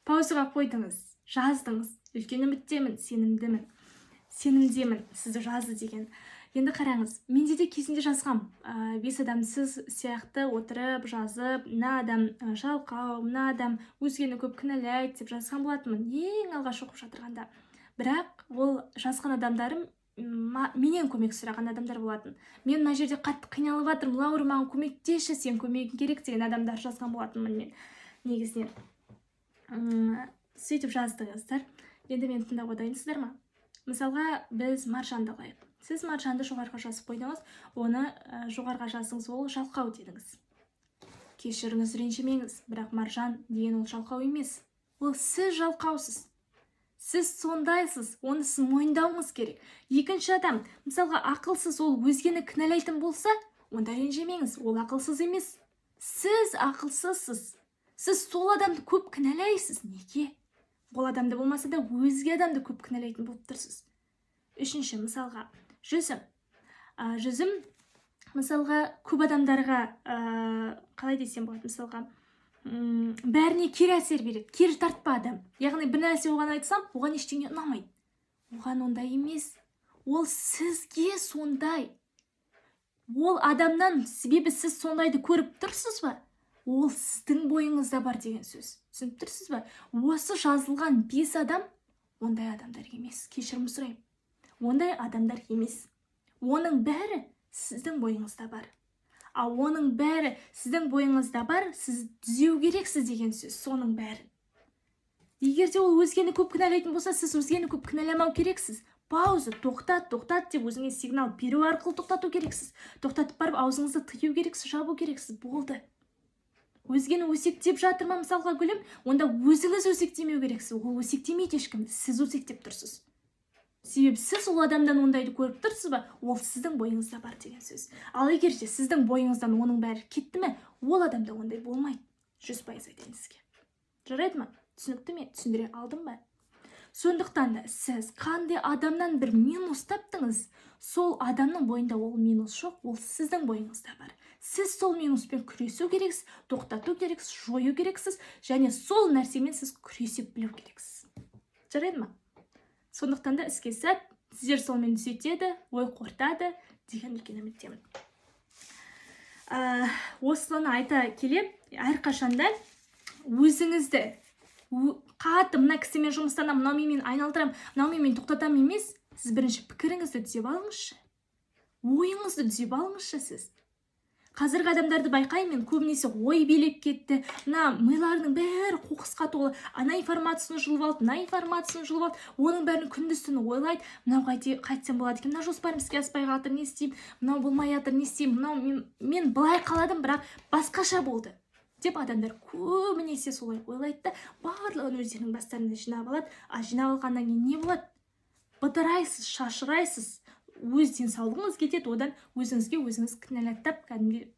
Паузаға қойдыңыз, жаздыңыз. Үлкен үміттемін, сенімдімін, сенімдемін сізді жазды деген. Енді қараңыз, менде де кезінде жазғам, бес адам сіз сияқты отырып жазып, мына адам жалқау, мына адам өзгені көп кінәлайды деп жазған болатынмын ең алғаш оқып жатырғанда. Бірақ ол жазған адамдарым менен көмек сұраған адамдар болатын. «Мен мына жерде қатты қиналып жатырмын, Лаура, маған көмектесші, сен көмегің керек» деген адамдар жазған болатынмын мен негізінен. Сөйтіп жаздыңыздар. Енді мені тыңдауға дайынсыздар ма? Мысалға, біз Маржанды алайық. Сіз Маржанды жоғарыға жазып қойдыңыз. Оны жоғарыға жаздыңыз, ол жалқау дедіңіз. Кешіріңіз, ренжімеңіз, бірақ Маржан деген ол жалқау емес, ол сіз жалқаусыз, сіз сондайсыз, оны сіз мойындауыңыз керек. Екінші адам, мысалға, ақылсыз, ол өзгені кінәлайтын болса, онда ренжімеңіз, ол ақылсыз емес, сіз ақылсызсыз. Сіз сол адамды көп кінәлайсыз. Неге ол адамды болмаса да, өзге адамды көп кінәлайтын болып тұрсыз? Үшінші, мысалға, Жүзім. Жүзім, мысалға, көп адамдарға, қалай десем болады, мысалға, бәріне кері әсер береді, кері тартпа адам. Яғни бір нәрсе оған айтсам, оған ештеңе ұнамайды. Оған ондай емес, ол сізге сондай. Ол адамнан, себебі сіз сондайды көріп тұрсыз ба, ол сіздің бойыңызда бар деген сөз. Түсініп тұрсыз ба? Осы жазылған бес адам ондай адамдар емес, кешірім сұраймын, ондай адамдар емес. Оның бәрі сіздің бойыңызда бар. Ал оның бәрі сіздің бойыңызда бар, сіз түзеу керексіз деген сөз соның бәрін. Егер де ол өзгені көп кінәлайтын болса, сіз өзгені көп кінәламау керексіз. Пауза, тоқтат, тоқтат деп өзіңе сигнал беру арқылы тоқтату керексіз. Тоқтатып барып, аузыңызды тыю керексіз, жабу керексіз, болды. Өзгені өсектеп жатыр ма, мысалға, Гүлім, онда өзіңіз өсектемеу керексіз. Ол өсектемейді ешкімді, сіз өсектеп тұрсыз. Себебі сіз ол адамдан ондайды көріп тұрсыз ба, ол сіздің бойыңызда бар деген сөз. Ал егер де сіздің бойыңыздан оның бәрі кетті ме, ол адамда ондай болмайды, 100% айтайын сізге. Жарайды ма? Түсінікті ме? Түсіндіре алдым ба? Сондықтан да сіз қандай адамнан бір минус таптыңыз, сол адамның бойында ол минус жоқ, ол сіздің бойыңызда бар. Сіз сол минуспен күресу керексіз, тоқтату керексіз, жою керексіз және сол нәрсемен сіз күресе білу керексіз. Жарайды ма? Сондықтан да іске сәт, сіздер сонымен түзетеді, ой қорытады деген үлкен үміттемін. Осыны айта келе, әрқашанда өзіңізді қатты мына кісімен жұмыстанамын, мынау менімен айналдырамын, мынау менімен тоқтатамын емес, сіз бірінші пікіріңізді түзеп алыңызшы, ойыңызды түзеп алыңызшы. Сіз қазіргі адамдарды байқаймын мен, көбінесе ой билеп кетті, мына миларының бәрі қоқысқа толы. Ана информацияны жұлып алды, мына информацияны жұлып алды, оның бәрін күндіз түні ойлайды. Мынау қайтсем болады екен, мына жоспарым іске аспай жатыр, не істеймін, мынау болмай жатыр, не істеймін, мынау мен былай қаладым, бірақ басқаша болды деп адамдар көбінесе солай ойлайды да, барлығын өздерінің бастарына жинап алады. А жинап алғаннан кейін не болады? Быдырайсыз, шашырайсыз, өз денсаулығыңыз кетеді. Одан өзіңізге өзіңіз кінәлаттап, кәдімгідей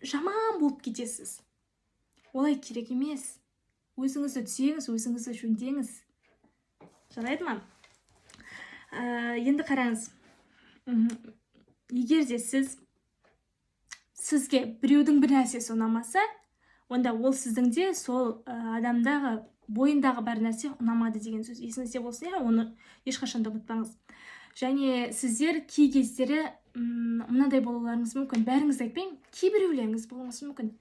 жаман болып кетесіз. Олай керек емес. Өзіңізді түзеңіз, өзіңізді жөндеңіз. Жарайды ма? Енді қараңыз. Егер де сізге біреудің бір нәрсесі ұнамаса, онда ол сіздің де сол адамдағы бойындағы бар нәрсе ұнамады деген сөз. Есіңізде болсын, иә, оны ешқашан да ұмытпаңыз. Және сіздер кей кездері мынадай болуларыңыз мүмкін, бәріңізді айтпаймын, кейбіреулеріңіз болуыңыз мүмкін: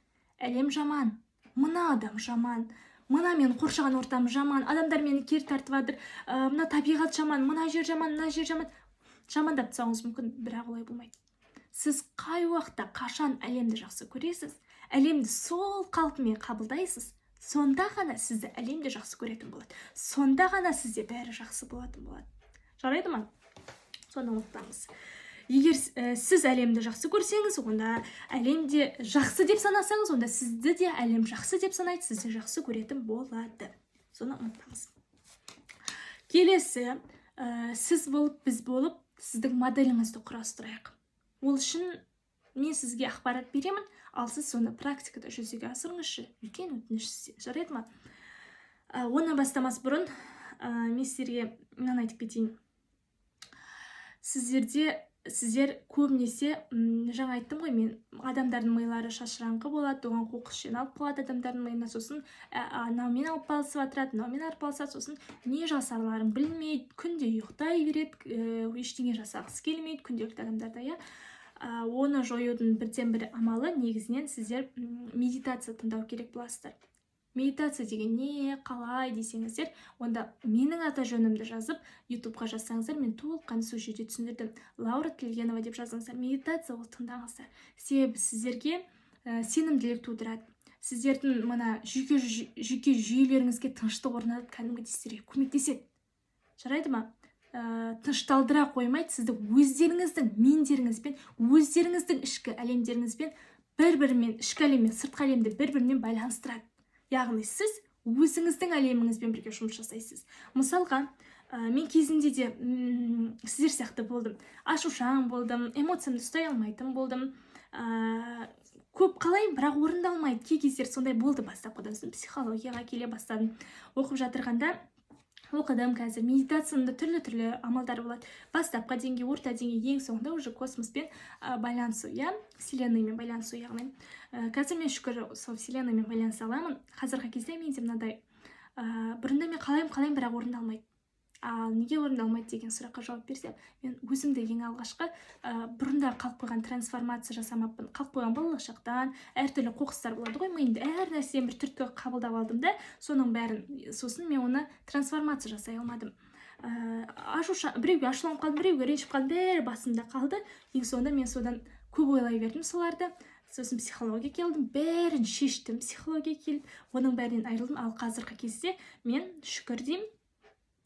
әлем жаман, мына адам жаман, мына мен қоршаған ортам жаман, адамдар мені кері тартып жатыр, мына табиғат жаман, мына жер жаман, мына жер жаман, жамандап тастауыңыз мүмкін. Бірақ олай болмайды. Сіз қай уақытта, қашан әлемді жақсы көресіз, әлемді сол қалпымен қабылдайсыз, сонда ғана сізді әлем де жақсы көретін болады, сонда ғана сізде бәрі жақсы болатын болады. Жарайды ма? Соны ұмытпаңыз. Егер сіз әлемді жақсы көрсеңіз, онда әлем де жақсы деп санасаңыз, онда сізді де әлем жақсы деп санайды, сізді жақсы көретін болады. Соны ұмытпаңыз. Келесі, сіз болып, біз болып, сіздің моделіңізді құрастырайық. Ол үшін мен сізге ақпарат беремін, ал сіз соны практикада жүзеге асырыңызшы, үлкен өтініш сізден. Жарайды ма? Оны бастамас бұрын, мен сіздерге мынаны айтып кетейін. Сіздерде Сіздер көбінесе, жаңа айттым ғой мен, адамдардың милары шашыраңқы болады, оған қоқыс жиналып қалады адамдардың миына. Сосын анаумен арпалысып жатырады, мынаумен арпалысады, сосын не жасарларын білмейді, күнде ұйықтай береді, ештеңе жасағысы келмейді күнделікті адамдарда, иә. Оны жоюдың бірден бір амалы негізінен сіздер медитация тыңдау керек боласыздар. Медитация деген не, қалай десеңіздер, онда менің аты жөнімді жазып, Ютубқа жазсаңыздар, мен толыққанды сол жерде түсіндірдім. Лаура Тілегенова деп жазыңыздар. Медитация ол тыңдаңыздар, себебі сіздерге сенімділік тудырады, сіздердің мына жүйке жүйелеріңізге тыныштық орнатып, кәдімгідей сіздерге көмектеседі, жарайды ма? Тынышталдыра қоймайды, сізді өздеріңіздің мендеріңізбен, өздеріңіздің ішкі әлемдеріңізбен бір бірімен, ішкі әлем мен сыртқы әлемді бір бірімен байланыстырады. Яғни сіз өзіңіздің әлеміңізбен бірге жұмыс жасайсыз. Мысалға, мен кезінде де сіздер сияқты болдым, ашушаң болдым, эмоциямды ұстай алмайтын болдым. Көп қалаймын, бірақ орындалмайды. Кей кездері сондай болды. Бастапқыда сосын психологияға келе бастадым. Оқып жатырғанда оқыдым. Қазір медитацияның да түрлі-түрлі амалдары болады: бастапқы деңгей, орта деңгей, ең соңында уже космоспен байланысу, иә, вселенныймен байланысу. Яғни қазір мен, шүкір, сол вселенныймен байланыса аламын. Қазіргі кезде менде мынадай: бұрында мен қалаймын, қалаймын, бірақ орындалмайды. Ал неге орындалмайды деген сұраққа жауап берсем, мен өзімді ең алғашқы бұрында қалып қойған трансформация жасамаппын. Қалып қойған балалық шақтан әртүрлі қоқыстар болады ғой миымда, әр нәрседен бір түрткі қабылдап алдым да, соның бәрін, сосын мен оны трансформация жасай алмадым. Біреуге ашуланып қалдым, біреуге ренжіп қалдым, бәрі басымда қалды. Ең соңында мен содан көп ойлай бердім соларды. Сосын психология келдім, бәрін шештім. Психология келіп, оның бәрінен айырылдым. Ал қазіргі кезде мен, шүкір деймін,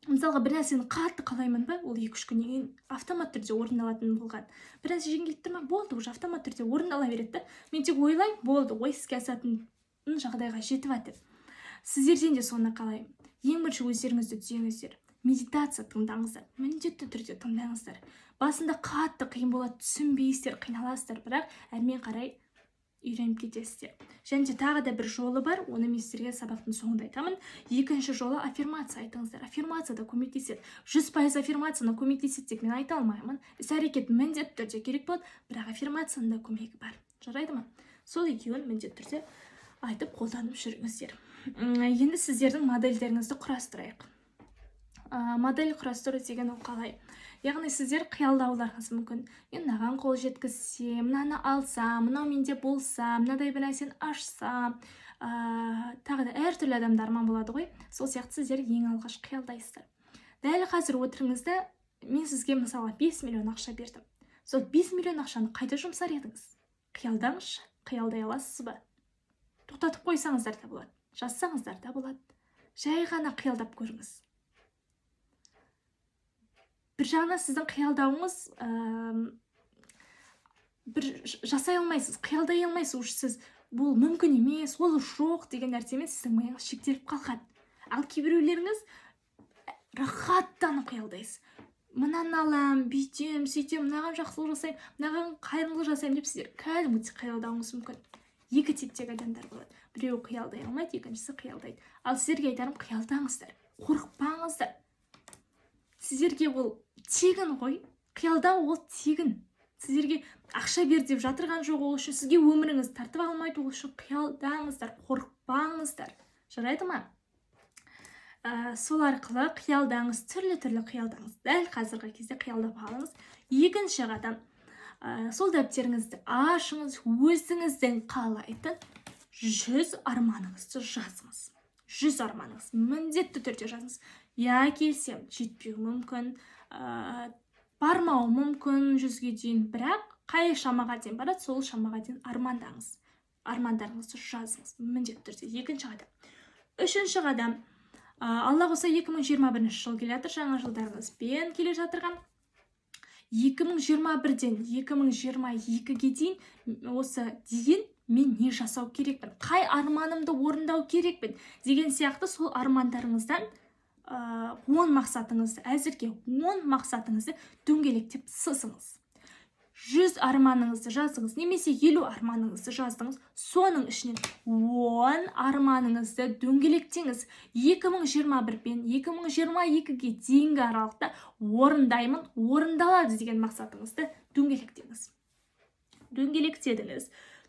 мысалға, бір нәрсені қатты қалаймын ба, ол 2-3 күннен кейін автомат түрде орындалатын болған. Бір нәрсе жегім келіп тұр ма, болды, уже автомат түрде орындала береді да. Мен тек ойлаймын, болды, ой іске асатын жағдайға жетіп жатыр. Сіздерден де соны қалаймын: ең бірінші өздеріңізді түзеңіздер, медитация тыңдаңыздар, міндетті түрде тыңдаңыздар. Басында қатты қиын болады, түсінбейсіздер, қиналасыздар, бірақ әрмен қарай үйреніп кетесіздер. Және де тағы да бір жолы бар, оны мен сіздерге сабақтың соңында айтамын. Екінші жолы — аффирмация айтыңыздар. Аффирмация да көмектеседі. 100% аффирмацияны көмектеседі деп мен айта алмаймын, іс әрекет міндетті түрде керек болады, бірақ аффирмацияның да көмегі бар, жарайды ма? Сол екеуін міндетті түрде айтып, қолданып жүріңіздер. Енді сіздердің модельдеріңізді құрастырайық. Модель құрастыру деген ол қалай? Яғни сіздер қиялдауларыңыз мүмкін: мен мынаған қол жеткізсем, мынаны алсам, мынау менде болса, мынадай бір нәрсені ашсам, тағы да әртүрлі адамда арман болады ғой. Сол сияқты сіздер ең алғаш қиялдайсыздар. Дәл қазір отырыңыз да, мен сізге, мысалға, 5 миллион ақша бердім. Сол 5 миллион ақшаны қайда жұмсар едіңіз? Қиялдаңызшы. Қиялдай аласыз ба? Тоқтатып қойсаңыздар да болады, жазсаңыздар да болады, жай ғана қиялдап көріңіз. Бір жағынан сіздің қиялдауыңыз, бір жасай алмайсыз, қиялдай алмайсыз уже. Сіз бұл мүмкін емес, ол жоқ деген нәрсемен сіздің миыңыз шектеліп қалған. Ал кейбіреулеріңіз рахаттанып қиялдайсыз: мынаны аламын, бүйтемін, сөйтемін, мынаған жақсылық жасаймын, мынаған қайырымдылық жасаймын деп сіздер кәдімгідей қиялдауыңыз мүмкін. Екі типтегі адамдар болады: біреуі қиялдай алмайды, екіншісі қиялдайды. Ал сіздерге айтарым: қиялдаңыздар, қорықпаңыздар. Сіздерге ол тегін ғой, қиялдау ол тегін. Сіздерге ақша бер деп жатырған жоқ ол үшін, сізге өміріңізді тартып алмайды ол үшін. Қиялдаңыздар, қорықпаңыздар, жарайды ма? Сол арқылы қиялдаңыз, түрлі түрлі қиялдаңыз. Дәл қазіргі кезде қиялдап алыңыз. Екінші қадам: сол дәптеріңізді ашыңыз, өзіңіздің қалайтын 100 арманыңызды жазыңыз. 100 арманыңыз міндетті түрде жазыңыз. Иә, келісемін, жетпеуі мүмкін, бармауы мүмкін 100-ге дейін, бірақ қай шамаға дейін барады, сол шамаға дейін армандаңыз, армандарыңызды жазыңыз міндетті түрде. Екінші қадам. Үшінші қадам: Алла қаласа, 2021 жыл келе жатыр, жаңа жылдарыңызбен келе жатырған. 2021-ден 2022-ге дейін, осы дейін мен не жасау керекпін, қай арманымды орындау керекпін деген сияқты, сол армандарыңыздан 10 мақсатыңызды, әзірге 10 мақсатыңызды дөңгелектеп сызыңыз. 100 арманыңызды жаздыңыз немесе 50 арманыңызды жаздыңыз, соның ішінен 10 арманыңызды дөңгелектеңіз. 2021 пен 2022-ге дейінгі аралықта орындаймын, орындалады деген мақсатыңызды дөңгелектеңіз. Дөңгелектедіңіз.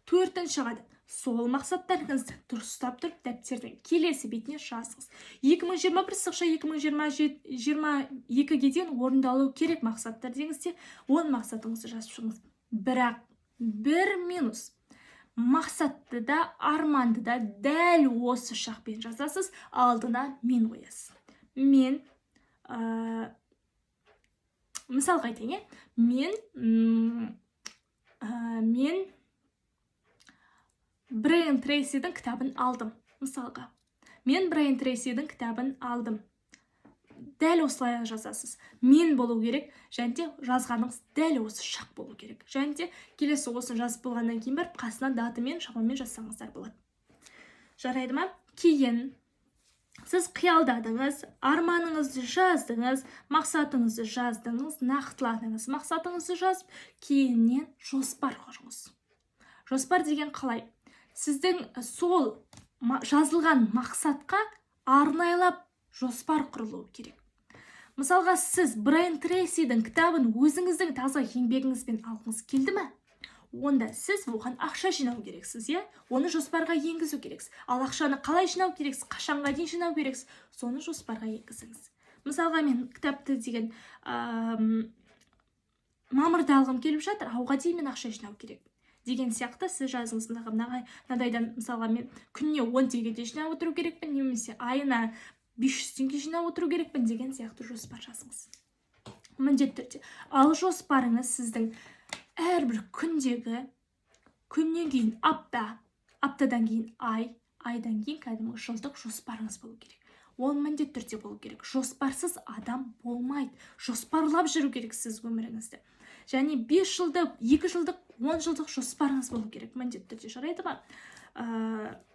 Төртінші қадам: сол мақсаттарыңызды дұрыстап тұрып дәптердің келесі бетіне жазыңыз. 2021 сызықша 2022-ге дейін орындалу керек мақсаттар деңіз де, 10 мақсатыңызды жазып шығыңыз. Бірақ бір минус: мақсатты да, арманды да дәл осы шақпен жазасыз, алдына «мен» қоясыз. Мен мысалға айтайын, иә, мен Брайан Трейсидің кітабын алдым. Мысалға, мен Брайан Трейсидің кітабын алдым. Дәл осылай жазасыз. «Мен» болу керек және де жазғаныңыз дәл осы шақ болу керек. Және де келесі осыны жазып болғаннан кейін барып, қасына датамен, шамамен жазсаңыздар болады. Жарайды ма? Кейін сіз қиялдадыңыз, арманыңызды жаздыңыз, мақсатыңызды жаздыңыз, нақтыладыңыз. Мақсатыңызды жазып, кейіннен жоспар құрыңыз. Жоспар деген қалай? Сіздің сол жазылған мақсатқа арнайлап жоспар құрылуы керек. Мысалға, сіз Брайан Трейсидің кітабын өзіңіздің таза еңбегіңізбен алғыңыз келді ме? Онда сіз оған ақша жинау керексіз, иә, оны жоспарға енгізу керексіз. Ал ақшаны қалай жинау керексіз, қашанға дейін жинау керексіз, соны жоспарға енгізіңіз. Мысалға, мен кітапты деген мамырда алғым келіп жатыр, ауға дейін мен ақша жинау керек деген сияқты сіз жазыңыз. Мысалға, мынадайдан, мысалға, мен күніне 10 теңгеден жинап отыру керекпін немесе айына 500 теңге жинап отыру керекпін деген сияқты жоспар жазыңыз міндетті түрде. Ал жоспарыңыз сіздің әрбір күндегі, күннен кейін апта, аптадан кейін ай, айдан кейін кәдімгі жылдық жоспарыңыз болу керек. Ол міндетті түрде болу керек. Жоспарсыз адам болмайды. Жоспарлап жүру керек сіз өміріңізді. Және 5 жылдық, 2 жылдық, 10 жылдық жоспарыңыз болу керек міндетті түрде. Жарайды ма?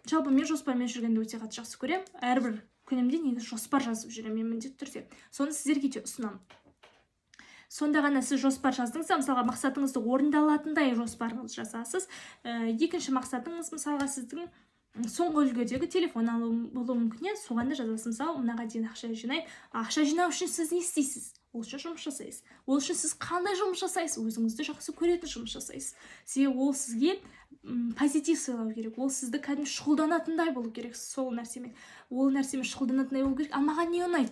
Жалпы мен жоспармен жүргенді өте қатты жақсы көремін. Әрбір күнімде негізі жоспар жазып жүремін мен міндетті түрде. Соны сіздерге де ұсынамын. Сонда ғана сіз жоспар жаздыңыз да, мысалға, мақсатыңызды орындалатындай жоспарыңызды жасасыз. Екінші мақсатыңыз, мысалға, сіздің соңғы үлгідегі телефон алу болуы мүмкін, иә, соған да жазасыз. Мысалы, мынаға дейін ақша жинаймын. Ақша жинау үшін сіз не істейсіз? Ол үшін жұмыс жасайсыз. Ол үшін сіз қандай жұмыс жасайсыз? Өзіңізді жақсы көретін жұмыс жасайсыз, себебі ол сізге позитив сыйлау керек. Ол сізді кәдімгі шұғылданатындай болу керек сол нәрсемен. Ол нәрсемен шұғылданатындай болу керек. Ал маған не ұнайды,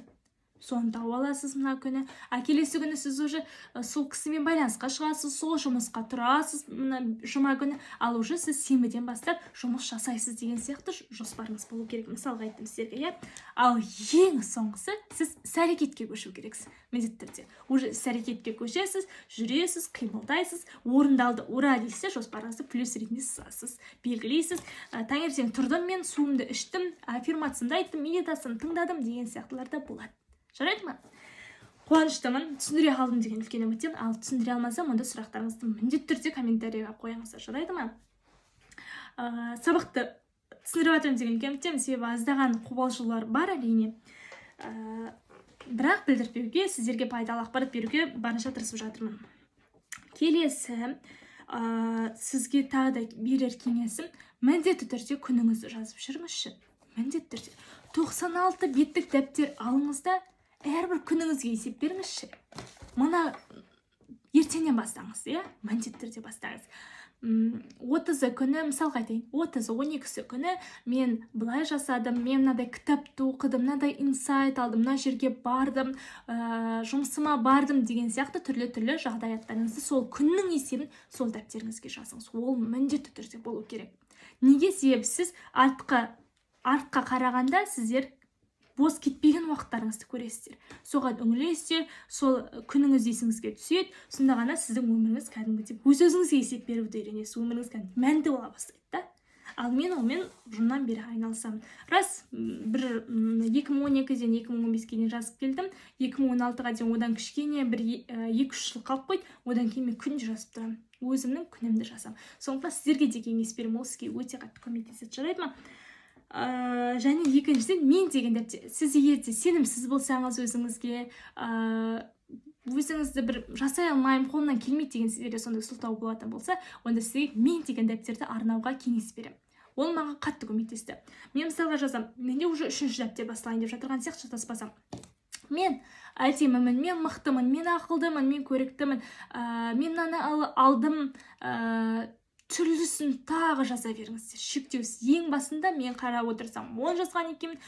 соны тауып аласыз мына күні. А келесі күні сіз уже сол кісімен байланысқа шығасыз, сол жұмысқа тұрасыз мына жұма күні. Ал уже сіз сенбіден бастап жұмыс жасайсыз деген сияқты жоспарыңыз болу керек. Мысалға айттым сіздерге, иә. Ал ең соңғысы: сіз іс әрекетке көшу керексіз міндетті түрде. Уже іс әрекетке көшесіз, жүресіз, қимылдайсыз. Орындалды, ура дейсіз де, жоспарыңызды плюс ретінде сызасыз, белгілейсіз. Таңертең тұрдым, мен суымды іштім, аффирмациямды айттым, медитациямды тыңдадым деген сияқтылар да болады. Жарайды ма? Қуаныштымын, түсіндіре алдым деген үлкен үміттемін. Ал түсіндіре алмасам, онда сұрақтарыңызды міндетті түрде комментарийға қойыңыздар. Жарайды ма? Сабақты түсіндіріп жатырмын деген үлкен үміттемін, себебі аздаған қобалжулар бар, әрине. Бірақ білдіртпеуге, сіздерге пайдалы ақпарат беруге барынша тырысып жатырмын. Келесі сізге тағы да берер кеңесім: міндетті түрде күніңізді жазып жүріңізші. Міндетті түрде 96 беттік дәптер алыңыз да, әрбір күніңізге есеп беріңізші. Мына ертеңнен бастаңыз, иә, міндетті түрде бастаңыз. 30-ы күні, мысалға айтайын, 30-ы, 12-сі күні мен былай жасадым, мен мынадай кітапты оқыдым, мынадай инсайт алдым, мына жерге бардым, жұмысыма бардым деген сияқты түрлі түрлі жағдаяттарыңызды, сол күннің есебін сол дәптеріңізге жазыңыз. Ол міндетті түрде болу керек. Неге? Себебі сіз артқа қарағанда сіздер бос кетпеген уақыттарыңызды көресіздер, соған үңілесіздер, сол күніңіз есіңізге түседі. Сонда ғана сіздің өміріңіз кәдімгідей өз өзіңізге есеп беруді үйренесіз, өміріңіз кәдімгі мәнді бола бастайды да. Ал мен онымен бұрыннан бері айналысамын. Рас, бір 2012-ден 2015-ке дейін жазып келдім, 2016-ға дейін. Одан кішкене бір 2-3 жыл қалып қойды. Одан кейін мен күнде жазып тұрамын, өзімнің күнімді жазамын. Сондықтан сіздерге де кеңес беремін, ол сізге өте қатты көмектеседі. Жарайды ма? Және екіншіден, мен деген дәптер. Сіз егер де сенімсіз болсаңыз өзіңізге, Өзіңізді бір жасай алмаймын, қолымнан келмейді деген сіздерде сондай сылтау болатын болса, онда сізге «Мен» деген дәптерді арнауға кеңес беремін. Ол маған қатты көмектесті. Мен, мысалға, жазамын. Менде уже үшінші дәптер басталайын деп жатырған сияқты, шатаспасам. Мен әдемімін, мен мықтымын, мен ақылдымын, мен көріктімін, мен мынаны алдым, түрлісін тағы жаза беріңіздер шектеусіз. Ең басында мен қарап отырсам, 10 жазған екенмін.